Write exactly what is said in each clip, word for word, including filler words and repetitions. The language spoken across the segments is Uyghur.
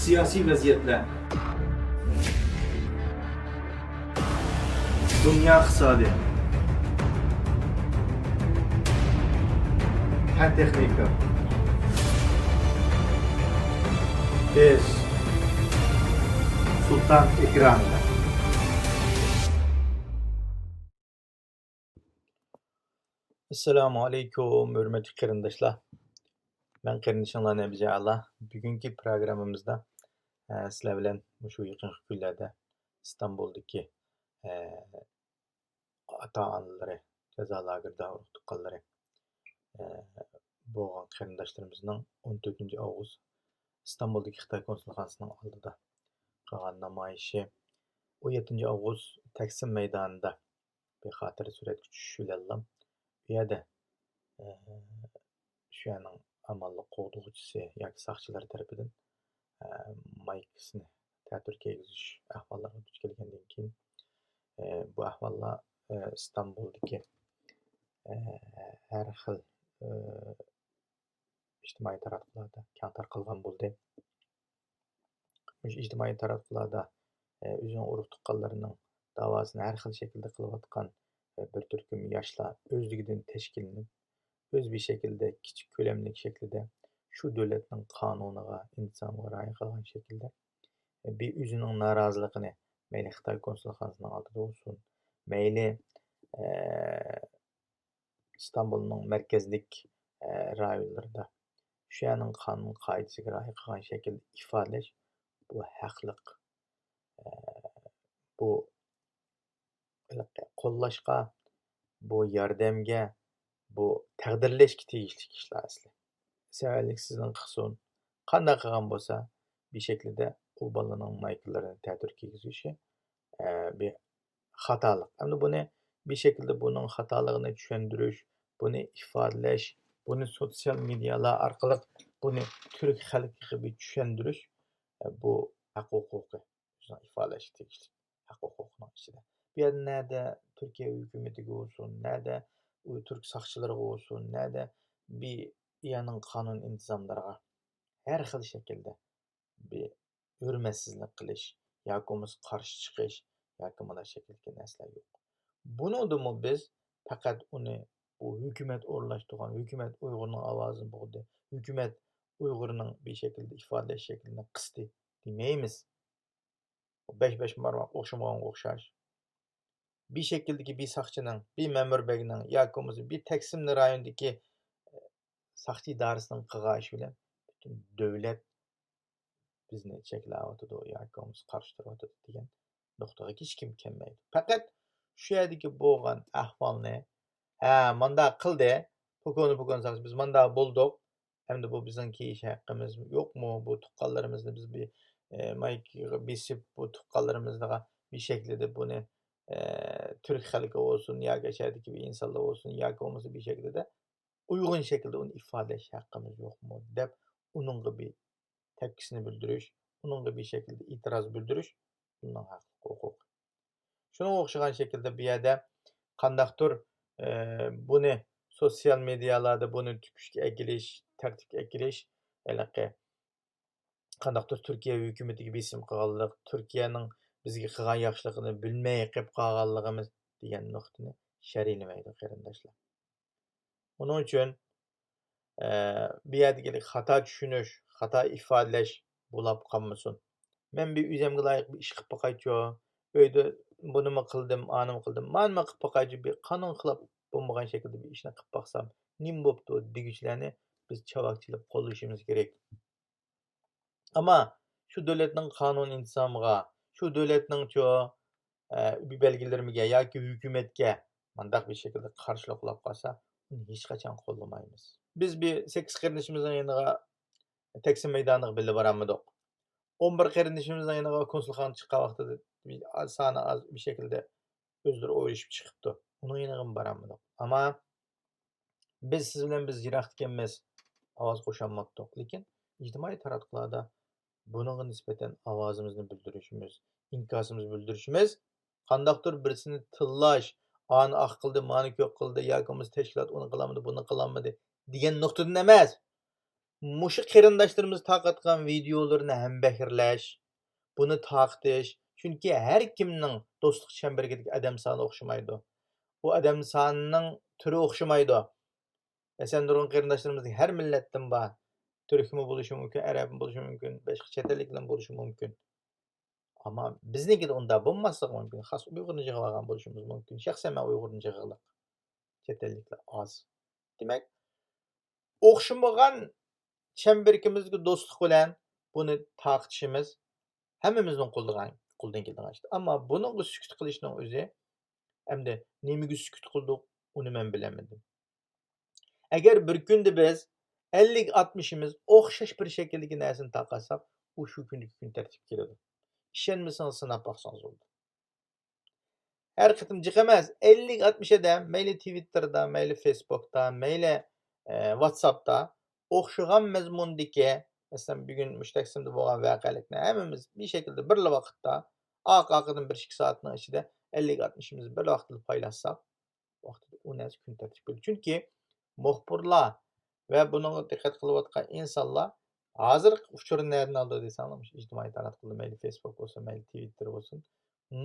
سىياسىي ۋەزىيەتلەر، دۇنيا ئىقتىسادى، پەن تېخنىكا، بىز سۇلتان ئېكرانىدا. ئەسسالامۇ ئەلەيكۇم، ھۆرمەتلىك قېرىنداشلار. مەن قېرىندىشىڭلار نەبىجە ئەلا. بۈگۈنكى پروگراممىمىزدا، ئە، سىلەر بىلەن مۇشۇ يېقىنقى كۈنلەردە ئىستانبۇلدىكى، ئە، ئاتا-ئانىلىرى، جازا لاگېرىدا ئۇرۇق تۇغقانلىرى، ئە، بولغان قېرىنداشلىرىمىزنىڭ ئون تۆتىنچى ئاۋغۇست ئىستانبۇلدىكى خىتاي كونسۇلخانىسىنىڭ ئالدىدا قىلغان نامايىشى، ئون يەتتىنچى ئاۋغۇست تەكسىم مەيدانىدا بىر خاتىرە سۈرەتكە چۈشۈش بىلەنلا، بۇ يەردە، ئە، شۇ يەرنىڭ ئامانلىق قوغدىغۇچىسى ياكى ساقچىلار تەرىپىدىن، ئە، مايكىسىنى تەتۈر كىيگۈزۈش ئەھۋاللىرىغا دۇچ كەلگەندىن كېيىن، ئە، بۇ ئەھۋاللار، ئە، ئىستانبۇلدىكى، ئە، ھەر خىل، ئە، ئىجتىمائىي تاراتقۇلاردا كەڭ تارقالغان بولدى. مۇشۇ ئىجتىمائىي تاراتقۇلاردا، ئە، ئۆزىنىڭ ئۇرۇق تۇغقانلىرىنىڭ داۋاسىنى ھەر خىل شەكىلدە قىلىۋاتقان، ئە، بىر تۈركۈم ياشلار ئۆزلۈكىدىن تەشكىللىنىپ، ئۆز بىر شەكىلدە كىچىك كۆلەملىك شەكىلدە شۇ دۆلەتنىڭ قانۇنىغا، ئىنتىزامىغا رىئايە قىلغان شەكىلدە، ئە، بىر ئۆزىنىڭ نارازىلىقىنى مەيلى خىتاي كونسۇلخانىسىنىڭ ئالدىدا بولسۇن، مەيلى، ئە، ئىستانبۇلنىڭ مەركەزلىك، ئە، رايونلىرىدا شۇ يەرنىڭ قانۇن قائىدىسىگە رىئايە قىلغان شەكىلدە ئىپادىلەش، بۇ ھەقلىق، ئە، بۇ قوللاشقا، بۇ ياردەمگە، بۇ تەقدىرلەشكە تېگىشلىك ئىشلار ئەسلى. سەۋەنلىك سىزنىڭ قىلسۇن، قانداق قىلغان بولسا، بىر شەكىلدە ئۇ بالىنىڭ مايكىلىرىنى تەتۈر كىيگۈزۈشى، ئە، بىر خاتالىق. ئەمدى بۇنى بىر شەكىلدە بۇنىڭ خاتالىقىنى چۈشەندۈرۈش، بۇنى ئىپادىلەش، بۇنى سوتسىيال مېدىيالار ئارقىلىق بۇنى تۈرك خەلقىگە بىر چۈشەندۈرۈش، ئە، بۇ ھەق ھوقۇقى، ئۆزىنىڭ ئىپادىلەشكە تېگىشلىك ھەق ھوقۇقىنىڭ ئىچىدە. بۇ يەردە نەدە تۈركىيە ھۆكۈمىتىگە بولسۇن، نەدە ئۇ تۈرك ساقچىلىرىغا بولسۇن، نەدە بىر يەرنىڭ قانۇن ئىنتىزاملىرىغا ھەر خىل شەكىلدە بىر ھۆرمەتسىزلىك قىلىش ياكى بولمىسا قارشى چىقىش ياكى مۇنداق شەكىلدىكى نەرسىلەر يوق. بۇنىڭدىمۇ بىز پەقەت ئۇنى بۇ ھۆكۈمەت ئورۇنلاشتۇرغان، ھۆكۈمەت ئۇيغۇرنىڭ ئاۋازىنى بوغدى، ھۆكۈمەت ئۇيغۇرنىڭ بىر شەكىلدە ئىپادىلەش شەكلىنى قىستى دېمەيمىز. بەش بەش بارماق ئوخشىمىغانغا ئوخشاش. بىر شەكىلدىكى بىر ساقچىنىڭ، بىر مەمۇر بەگنىڭ ياكى بولمىسا بىر تەكسىملى رايوندىكى، ئە، ساقچى ئىدارىسىنىڭ قىلغان ئىشى بىلەن پۈتۈن دۆلەت بىزنى چەكلەۋاتىدۇ ياكى بولمىسا قارشى تۇرۇۋاتىدۇ دېگەن نۇقتىغا ھېچكىم كەلمەيدۇ. پەقەت شۇ يەردىكى بولغان ئەھۋالنى، ھە، مانداق قىلدى، پوكونى پوكون ساقچى، بىز مانداق بولدۇق، ئەمدى بۇ بىزنىڭ كىيىش ھەققىمىز يوقمۇ؟ بۇ تۇغقانلىرىمىزنى بىز بىر، ئە، مايكىغا بېسىپ، بۇ تۇغقانلىرىمىزغا بىر شەكلىدە بۇنى، ئە، تۈرك خەلقى بولسۇن ياكى ئەشەدىكى بىر ئىنسانلار بولسۇن ياكى بولمىسا بىر شەكلىدە ئۇيغۇن شەكىلدە ئۇنى ئىپادىلەش ھەققىمىز يوقمۇ دەپ، ئۇنىڭغا بىر تەپكىسىنى بىلدۈرۈش، ئۇنىڭغا بىر شەكىلدە ئېتىراز بىلدۈرۈش ئۇنىڭ ھەقلىق ھوقۇقى. شۇنىڭغا ئوخشىغان شەكىلدە بۇ يەردە قانداقتۇر، ئە، بۇنى سوتسىيال مېدىيالاردا بۇنى تۈكۈشكە ئەكېلىش، تەرتىپكە ئەكېلىش، ھېلىقى قانداقتۇر تۈركىيە ھۆكۈمىتىگە بېسىم قىلغانلىق، تۈركىيەنىڭ بىزگە قىلغان ياخشىلىقىنى بىلمەي قېلىپ قالغانلىقىمىز دېگەن نۇقتىنى شەرھلىمەيدۇ، قېرىنداشلار. ئۇنىڭ ئۈچۈن، ئە، بۇ يەردىكى خاتا چۈشىنىش، خاتا ئىپادىلەش بولاپ قالمىسۇن. مەن بىر ئۆزۈمگە لايىق بىر ئىش قىلىپ باقايچۇ. ئۆيدە بۇنىمۇ قىلدىم، ئانىمۇ قىلدىم، مانىمۇ قىلىپ باقايچۇ. بىر قانۇن خىلاپ بولمىغان شەكىلدە بىر ئىشنى قىلىپ باقسام، نېمە بوپتۇ دېگۈچىلەرنى بىز چاۋاك چېلىپ قوللىشىمىز كېرەك. ئەمما شۇ دۆلەتنىڭ قانۇن ئىنتىزامىغا، شۇ دۆلەتنىڭچۇ، ئە، بەلگىلىرىمىگە ياكى ھۆكۈمەتكە مۇنداق بىر شەكىلدە قارشىلىق بولۇپ قالسا، ئۇنى ھېچقاچان قوللىمايمىز. بىز بىر سەككىز قېرىندىشىمىزنىڭ يېنىغا، تەكسىم مەيدانىغا بىللە بارالمىدۇق. ئون بىر قېرىندىشىمىزنىڭ يېنىغا كونسۇلخانىغا چىققان ۋاقتىدا بىر ئاز، سانى ئاز بىر شەكىلدە ئۆزلىرى ئويلىشىپ چىقىپتۇ. ئۇنىڭ يېنىغىمۇ بارالمىدۇق. ئەمما بىز سىز بىلەن بىز يىراقتىكەنمىز، ئاۋاز قوشالماپتۇق. لېكىن ئىجتىمائىي تاراتقۇلاردا بۇنىڭغا نىسبەتەن ئاۋازىمىزنى بىلدۈرۈشىمىز، ئىنكاسىمىزنى بىلدۈرۈشىمىز، قانداقتۇر بىرسىنى تىللاش، ئانى ئاق قىلدى، مانى كۆك قىلدى ياكى بولمىسا تەشكىلات ئۇنى قىلالمىدى، بۇنى قىلالمىدى دېگەن نۇقتىدىن ئەمەس. مۇشۇ قېرىنداشلىرىمىز تارقاتقان ۋىدېئولىرىنى ھەمبەھىرلەش، بۇنى تارقىتىش. چۈنكى ھەر كىمنىڭ دوستلۇق چەمبىرىكىدىكى ئادەم سانى ئوخشىمايدۇ. ئۇ ئادەم سانىنىڭ تۈرى ئوخشىمايدۇ. مەسىلەن، نۇرغۇن قېرىنداشلىرىمىز ھەر مىللەتتىن بار. تۈركمۇ بولۇشى مۇمكىن، ئەرەبمۇ بولۇشى مۇمكىن، باشقا چەت ئەللىكلەرمۇ بولۇشى مۇمكىن. ئەمما بىزنىڭكىدە ئۇنداق بولماسلىقى مۇمكىن. خاس ئۇيغۇرنى يىغىۋالغان بولۇشىمىز مۇمكىن. شەخسەن مەن ئۇيغۇرنى يىغىغلىق. چەت ئەللىكلەر ئاز. دېمەك، ئوخشىمىغان چەمبىرىكىمىزدىكى دوستلۇق بىلەن بۇنى تارقىتىشىمىز ھەممىمىزنىڭ قولىدىغان، قولىدىن كېلىدىغان ئىش. ئەمما بۇنىڭغا سۈكۈت قىلىشنىڭ ئۆزى، ئەمدى نېمىگە سۈكۈت قىلدۇق، ئۇنى مەن بىلەلمىدىم. ئەگەر بىر كۈندە بىز ئەللىك ئاتمىشىمىز ئوخشاش بىر شەكىلدىكى نەرسىنى تارقاتساق، ئۇ شۇ كۈندىكى كۈن تەرتىپكە كېلىدۇ. ئىشەنمىسىڭىز، سىناپ باقسىڭىز بولىدۇ. ھەر قېتىم جىق ئەمەس، ئەللىك ئاتمىش ئادەم، مەيلى تىۋىتتېردا، مەيلى فېيسبوكتا، مەيلى، ئە، ۋاتساپتا ئوخشىغان مەزمۇندىكى، مەسىلەن، بۈگۈن مۇشۇ تەكسىمدە بولغان ۋەقەلىكنى ھەممىمىز بىر شەكىلدە بىرلا ۋاقىتتا، ئارقا-ئارقىدىن بىر ئىككى سائەتنىڭ ئىچىدە ئەللىك ئاتمىشىمىز بىر ۋاقىتتا پايلاشساق، ۋاقتىدا ئۇ نەرسە كۈن تەرتىپكە كېلىدۇ. چۈنكى مۇخبىرلار ۋە بۇنىڭغا دىققەت قىلىۋاتقان ئىنسانلار ھازىرقى ئۇچۇرنى نەدىن ئالىدۇ دېسەڭلار، مۇشۇ ئىجتىمائىي تاراتقۇدا مەيلى فېيسبوك بولسۇن، مەيلى تىۋىتتېر بولسۇن،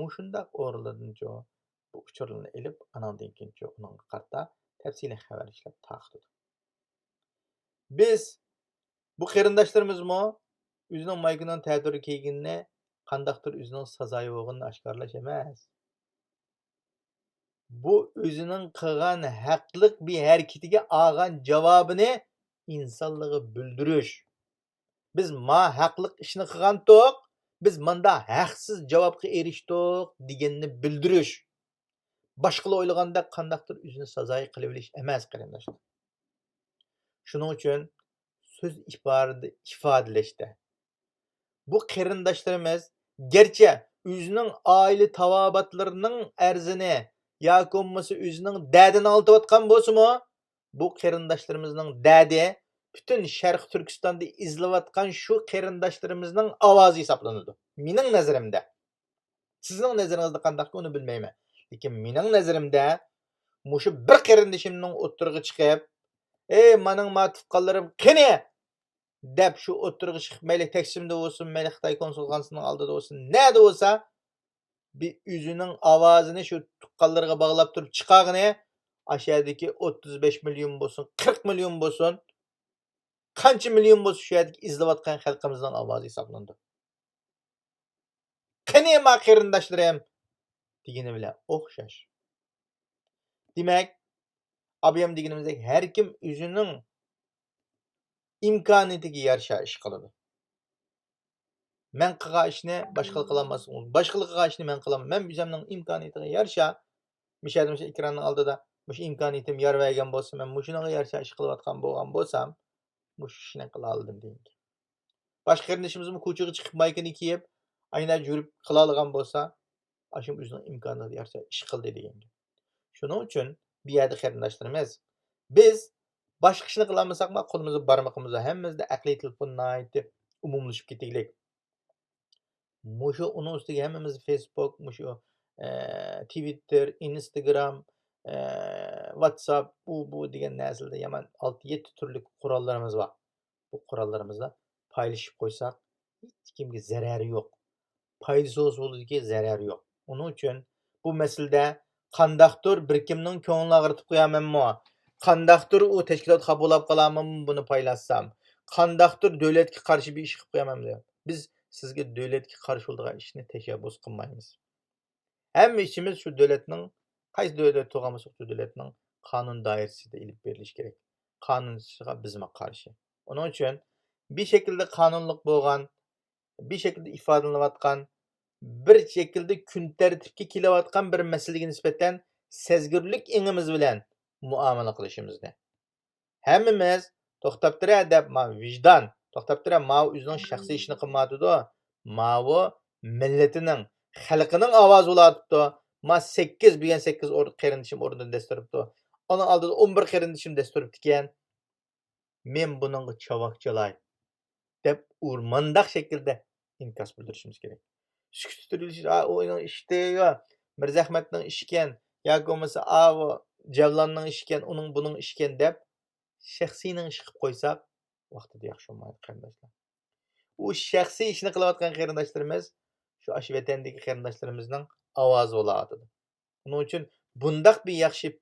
مۇشۇنداق ئورۇنلاردىنچۇ بۇ ئۇچۇرلارنى ئېلىپ، ئاناندىن كېيىنچۇ ئۇنىڭغا قارىتا تەپسىلىي خەۋەر ئىشلەپ تارقىتىدۇ. بىز بۇ قېرىنداشلىرىمىزمۇ ئۆزىنىڭ مايكىنىڭ تەتۈرىگە كىرگىنىنى، قانداقتۇر ئۆزىنىڭ سازايى بولغىنىنى ئاشكارىلاش ئەمەس. بۇ ئۆزىنىڭ قىلغان ھەقلىق بىر ھەرىكىتىگە ئالغان جاۋابىنى ئىنسانلارغا بىلدۈرۈش. بىز ما ھەقلىق ئىشنى قىلغانتۇق، بىز ماندا ھەقسىز جاۋابقا ئېرىشتۇق دېگەننى بىلدۈرۈش. باشقىلار ئويلىغاندەك قانداقتۇر ئۆزىنى سازايى قىلىۋېلىش ئەمەس، قېرىنداشلار. شۇنىڭ ئۈچۈن سۆز ئىپادە-، ئىپادىلەشتە بۇ قېرىنداشلىرىمىز گەرچە ئۆزىنىڭ ئائىلە تاۋابىئاتلىرىنىڭ ئەرزىنى ياكى بولمىسا ئۆزىنىڭ دەردىنى ئاڭلىتىۋاتقان بولسىمۇ، بۇ قېرىنداشلىرىمىزنىڭ دەردى پۈتۈن شەرقىي تۈركىستاندا ئېزىلىۋاتقان شۇ قېرىنداشلىرىمىزنىڭ ئاۋازى ھېسابلىنىدۇ. مېنىڭ نەزىرىمدە. سىزنىڭ نەزىرىڭىزدە قانداقكى، ئۇنى بىلمەيمەن. لېكىن مېنىڭ نەزىرىمدە مۇشۇ بىر قېرىندىشىمنىڭ ئوتتۇرىغا چىقىپ، «ئەي، مانىڭ ما تۇغقانلىرىم قېنى؟» دەپ شۇ ئوتتۇرىغا چىقىپ، مەيلى تەكسىمدە بولسۇن، مەيلى خىتاي كونسۇلخانىسىنىڭ ئالدىدا بولسۇن، نەدە بولسا، بىر ئۆزىنىڭ ئاۋازىنى شۇ تۇغقانلىرىغا باغلاپ تۇرۇپ چىقارغىنى، ئاشۇ يەردىكى ئوتتۇز بەش مىليون بولسۇن، قىرىق مىليون بولسۇن، قانچە مىليون بولسا، شۇ يەردىكى ئېزىلىۋاتقان خەلقىمىزنىڭ ئاۋازى ھېسابلىنىدۇ. «قېنى ما قېرىنداشلىرىم؟» دېگىنى بىلەن ئوخشاش. دېمەك، ئابىيام دېگىنىمىزدەك، ھەر كىم ئۆزىنىڭ ئىمكانىيىتىگە يارىشا ئىش قىلىدۇ. مەن قىلغان ئىشنى باشقىلار قىلالماسلىقى مۇمكىن. باشقىلار قىلغان ئىشنى مەن قىلالمايمەن. مەن ئۆزۈمنىڭ ئىمكانىيىتىگە يارىشا، مۇشۇ يەردە، مۇشۇ ئېكراننىڭ ئالدىدا مۇشۇ ئىمكانىيىتىم يار بەرگەن بولسا، مەن مۇشۇنىڭغا يارىشا ئىش قىلىۋاتقان بولغان بولسام، مۇشۇ ئىشنى قىلالىدىم دېگەن گەپ. باشقا قېرىندىشىمىزمۇ كوچىغا چىقىپ، مايكىنى كىيىپ، ئاينا يۈرۈپ قىلالىغان بولسا، ئاشۇ ئۆزىنىڭ ئىمكانىيىتىگە يارىشا ئىش قىلدى دېگەن گەپ. شۇنىڭ ئۈچۈن بۇ يەردە قېرىنداشلىرىمىز، بىز باشقا ئىشنى قىلالمىساقمۇ، قولىمىزدا بارمىقىمىزدا ھەممىمىزدە ئەقلىي تېلېفون ناھايىتى ئومۇملىشىپ كېتىگلىك. مۇشۇ ئۇنىڭ ئۈستىگە ھەممىمىز فېيسبوك، مۇشۇ، ئە، تىۋىتتېر، ئىنستاگرام، ئە، ۋاتساپ، ئۇ بۇ دېگەن نەرسىلەردە يامان ئالتە يەتتە تۈرلۈك قوراللىرىمىز بار. بۇ قوراللىرىمىزنى پايلىشىپ قويساق، ھېچكىمگە زەرەرى يوق. پايدىسى بولسا بولىدۇكى، زەرەرى يوق. ئۇنىڭ ئۈچۈن بۇ مەسىلىدە قانداقتۇر بىر كىمنىڭ كۆڭلىنى ئاغرىتىپ قويامەنمۇ؟ قانداقتۇر ئۇ تەشكىلات خاپا بولاپ قالامەنمۇ بۇنى پايلاشسام؟ قانداقتۇر دۆلەتكە قارشى بىر ئىش قىلىپ قويامەنمۇ؟ بىز سىزگە دۆلەتكە قارشى بولىدىغان ئىشنى تەشەببۇس قىلمايمىز. ھەممە ئىشىمىز شۇ دۆلەتنىڭ، قايسى دۆلەتتە تۇرغان بولساق، شۇ دۆلەتنىڭ قانۇن دائىرىسىدە ئېلىپ بېرىلىشى كېرەك. قانۇن ئىشىغا بىزمۇ قارشى. ئۇنىڭ ئۈچۈن بىر شەكىلدە قانۇنلۇق بولغان، بىر شەكىلدە ئىپادىلىنىۋاتقان، بىر شەكىلدە كۈن تەرتىپكە كېلىۋاتقان بىر مەسىلىگە نىسبەتەن سەزگۈرلۈك ئېڭىمىز بىلەن مۇئامىلە قىلىشىمىزنى، ھەممىمىز توختاپ تۇرە دەپ، ماۋۇ ۋىجدان، توختاپ تۇرە، ماۋۇ ئۆزىنىڭ شەخسىي ئىشىنى قىلمايۋاتىدۇ، ماۋۇ مىللىتىنىڭ، خەلقىنىڭ ئاۋازى بولۇۋاتىپتۇ. ما سەككىز، بۈگۈن سەككىز ئور-، قېرىندىشىم ئورنىدىن دەس تۇرۇپتۇ. ئۇنىڭ ئالدىدا ئون بىر قېرىندىشىم دەس تۇرۇپتىكەن. مەن بۇنىڭغا چاۋاك چالاي دەپ ئۇرمانداق شەكىلدە ئىنكاس بىلدۈرۈشىمىز كېرەك. سۈكۈتتە تۇرۇۋېلىش، «ئا، ئۇنىڭ ئىشى، يا مىرزەخمەتنىڭ ئىشىكەن، ياكى بولمىسا، ئا، ئۇ جەۋلاننىڭ ئىشىكەن، ئۇنىڭ بۇنىڭ ئىشىكەن» دەپ شەخسىينىڭ ئىشى قىلىپ قويساق، ۋاقتىدا ياخشى بولمايدۇ، قېرىنداشلار. ئۇ شەخسىي ئىشنى قىلىۋاتقان قېرىنداشلىرىمىز شۇ ئاشۇ ۋەتەندىكى قېرىنداشلىرىمىزنىڭ ئاۋازى بولاۋاتىدۇ. شۇنىڭ ئۈچۈن بۇنداق بىر ياخشى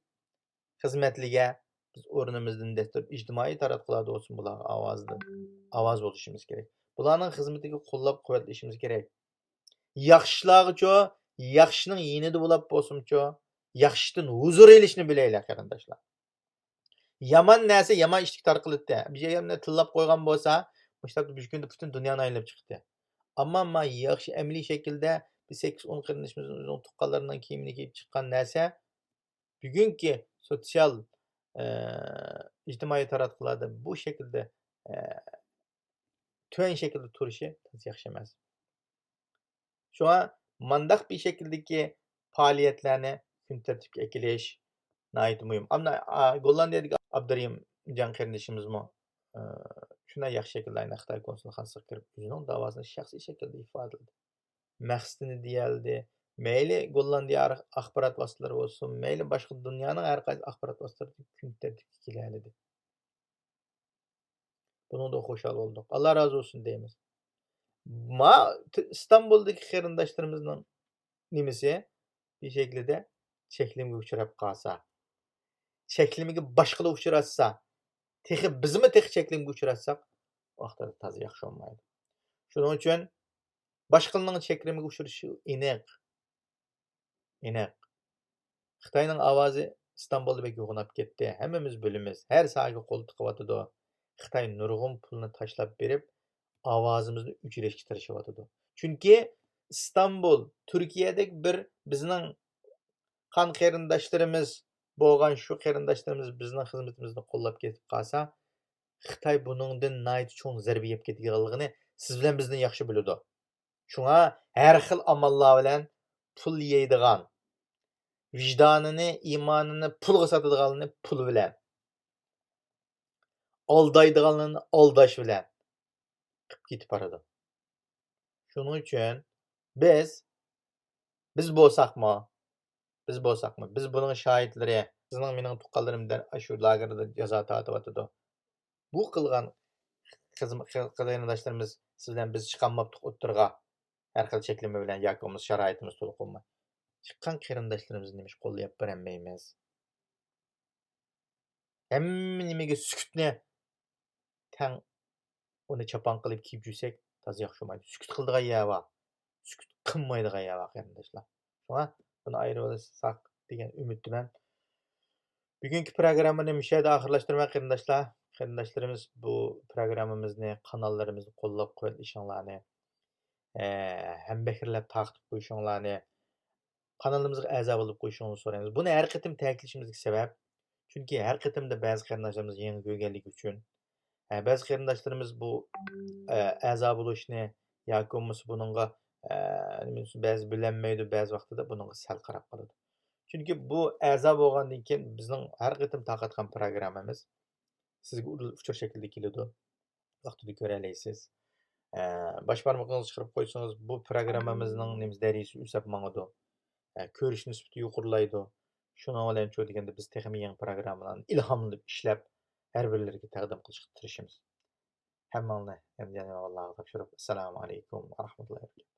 خىزمەتلىگە بىز ئورنىمىزدىن دەسسەپ ئىجتىمائىي تاراتقۇلاردا بولسۇن، بۇلارغا ئاۋازدىن، ئاۋاز بولۇشىمىز كېرەك. بۇلارنىڭ خىزمىتىگە قوللاپ قۇۋۋەتلىشىمىز كېرەك. ياخشىلارغىچۇ، ياخشىنىڭ يېنىدا بولاپ بولسۇنچۇ، ياخشىدىن ھۇزۇر ئېلىشنى بىلەيلى، قېرىنداشلار. يامان نەرسە يامان ئىشتىكى تارقىلىدۇ. بىر يەرنى تىللاپ قويغان بولسا، مۇشۇ بىر كۈندە پۈتۈن دۇنيانى ئايلىنىپ چىقتى. ئەمما ما ياخشى ئەمەلىي شەكىلدە بىر سەككىز ئون قېرىندىشىمىزنىڭ ئۆزىنىڭ تۇغقانلىرىنىڭ كىيىمىنى كىيىپ چىققان نەرسە بۈگۈنكى سوتسىيال، ئە، ئىجتىمائىي تاراتقۇلاردا بۇ شەكىلدە، ئە، تۆۋەن شەكىلدە تۇرۇشى تازا ياخشى ئەمەس. شۇڭا مانداق بىر شەكىلدىكى پائالىيەتلەرنى كۈن تەرتىپكە ئەكېلىش ناھايىتى مۇھىم. ئامما، ئا، گوللاندىيەدىكى ئابدۇرېھىم جان قېرىندىشىمىزمۇ، ئە، شۇنداق ياخشى شەكىلدە ئاينى خىتاي كونسۇلخانىسىغا كىرىپ، ئۆزىنىڭ داۋاسىنى شەخسىي شەكىلدە ئىپادىلىدى. مەقسىتىنى دېيەلىدى. مەيلى گوللاندىيە ئار-، ئاخبارات ۋاسىتىلىرى بولسۇن، مەيلى باشقا دۇنيانىڭ ھەر قايسى ئاخبارات ۋاسىتىلىرى كۈن تەرتىپكە كېلەلىدى. بۇنىڭدىن خۇشال بولدۇق. ئاللا رازى بولسۇن دەيمىز. ما، ت-، ئىستانبۇلدىكى قېرىنداشلىرىمىزنىڭ نېمىسى؟ بىر شەكلىدە چەكلىمىگە ئۇچراپ قالسا، چەكلىمىگە باشقىلار ئۇچراتسا، تېخى بىزمۇ تېخى چەكلىمىگە ئۇچراتساق، ۋاقتىدا تازا ياخشى بولمايدۇ. شۇنىڭ ئۈچۈن باشقىلارنىڭ چەكلىمىگە ئۇچرىشى ئېنىق. ئېنىق. خىتاينىڭ ئاۋازى ئىستانبۇلدا بەك يوغىناپ كەتتى. ھەممىمىز بىلىمىز. ھەر ساھەگە قول تىقىۋاتىدۇ. خىتاي نۇرغۇن پۇلنى تاشلاپ بېرىپ، ئاۋازىمىزنى ئۆچۈرۈشكە تىرىشىۋاتىدۇ. چۈنكى ئىستانبۇل، تۈركىيەدەك بىر بىزنىڭ قان قېرىنداشلىرىمىز بولغان شۇ قېرىنداشلىرىمىز بىزنىڭ خىزمىتىمىزنى قوللاپ كېتىپ قالسا، خىتاي بۇنىڭدىن ناھايىتى چوڭ زەربە يەپ كېتىدىغانلىقىنى سىز بىلەن بىزدىن ياخشى بىلىدۇ. شۇڭا ھەر خىل ئاماللار بىلەن پۇل يەيدىغان، ۋىجدانىنى، ئىمانىنى پۇلغا ساتىدىغانلارنى پۇل بىلەن، ئالدايدىغانلارنى ئالداش بىلەن قىلىپ كېتىپ بارىدۇ. شۇنىڭ ئۈچۈن بىز، بىز بولساقمۇ، بىز بولساقمۇ، بىز بۇنىڭ شاھىتلىرى، سىزنىڭ مېنىڭ تۇغقانلىرىم دەل ئاشۇ لاگېردا جازا تارتىۋاتىدۇ. بۇ قىلغان خىزم-، خى-، قېرىنداشلىرىمىز سىز بىلەن بىز چىقالماپتۇق ئوتتۇرىغا. ھەر خىل چەكلىمە بىلەن ياكى بولمىسا شارائىتىمىز تولۇق بولماي. چىققان قېرىنداشلىرىمىزنى نېمىشقا قوللاپ بېرەلمەيمىز؟ ھەممە نېمىگە سۈكۈتنى تەڭ ئۇنى چاپان قىلىپ كىيىپ يۈرسەك تازا ياخشى بولمايدۇ. سۈكۈت قىلىدىغان يەر بار. سۈكۈت قىلمايدىغان يەر بار، قېرىنداشلار. شۇڭا بۇنى ئايرىۋالساق دېگەن ئۈمىدتىمەن. بۈگۈنكى پروگراممىنى مۇشۇ يەردە ئاخىرلاشتۇرىمەن، قېرىنداشلار. قېرىنداشلىرىمىز بۇ پروگراممىمىزنى، قاناللىرىمىزنى قوللاپ قۇۋۋەتلىشىڭلارنى، ئە، ھەمبەھىرلەپ تارقىتىپ قويۇشۇڭلارنى، قانىلىمىزغا ئەزا بولۇپ قويۇشۇڭلارنى سورايمىز. بۇنى ھەر قېتىم تەكىتلىشىمىزدىكى سەۋەب، چۈنكى ھەر قېتىمدا بەزى قېرىنداشلىرىمىز يېڭى كۆرگەنلىكى ئۈچۈن، ھە، بەزى قېرىنداشلىرىمىز بۇ، ئە، ئەزا بولۇشنى ياكى بولمىسا بۇنىڭغا، ئە، نېمە دېسۇن، بەزى بىلەلمەيدۇ، بەزى ۋاقتىدا بۇنىڭغا سەل قاراپ قالىدۇ. چۈنكى بۇ ئەزا بولغاندىن كېيىن بىزنىڭ ھەر قېتىم تارقاتقان پروگراممىمىز سىزگە ئۇ-، ئۇچۇر شەكلىدە كېلىدۇ. ۋاقتىدا كۆرەلەيسىز. ئە، باش بارمىقىڭىزنى چىقىرىپ قويسىڭىز، بۇ پروگراممىمىزنىڭ نېمىسى، دەرىجىسى ئۆسۈپ ماڭىدۇ. ئە، كۆرۈش نىسبىتى يۇقىرىلايدۇ. شۇنىڭ بىلەن شۇ دېگەندە بىز تېخىمۇ يېڭى پروگراممىلارنى ئىلھاملىنىپ ئىشلەپ، ھەر بىرلىرىگە تەقدىم قىلىشقا تىرىشىمىز. ھەممىڭلارنى يەنە جانابى ئاللاغا تاپشۇرۇپ، ئەسسالامۇ ئەلەيكۇم ۋە رەھمەتۇللاھى ۋە بەرىكاتۇھ.